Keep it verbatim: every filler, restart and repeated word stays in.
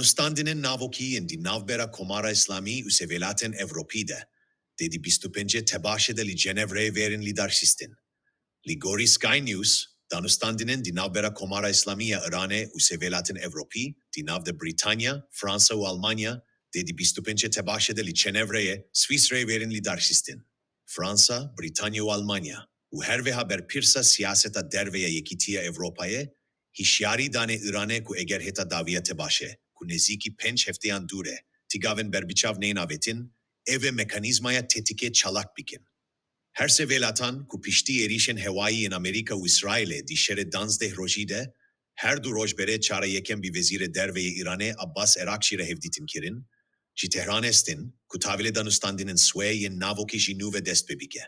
Danûstandinên navokî yên di navbera Komara Îslamî û sê welatên Ewropî de, dê di bîst û pêncê Tebaşê de li Cenevreyê vêrin lîdarxistin. Li gorî Sky News, danûstandinên di navbera Komara Îslamî ya Îranê û sê welatên Ewropî, di nav de Brîtanya, Fransa û Almanya, dê di bîst û pêncê Tebaşê de li Cenevreyê, Swîsreyê vêrin lîdarxistin. Fransa, Brîtanya û Almanya û her wiha berpirsa siyaseta derve ya Yekîtiya Ewropayê hişyarî dane Îranê ku eger heta dawiya Tebaşê, ku nêzîkî pênc hefteyan dûr e, tigavên berbiçav neyên avêtin, ev ê mekanîzmaya tetikê çalak bikin. Her sê welatan ku piştî êrîşên hewayî yên Amerîka û Îsraîlê di şerê danzdeh rojî de, her du roj berê çara yekem bi Wezîrê Derve yê Îranê Abbas Erakçî re hevdîtin kirin, ji Tehranê stin ku tavilê danûstandinên swê yên navokî ji nû ve dest pê bike.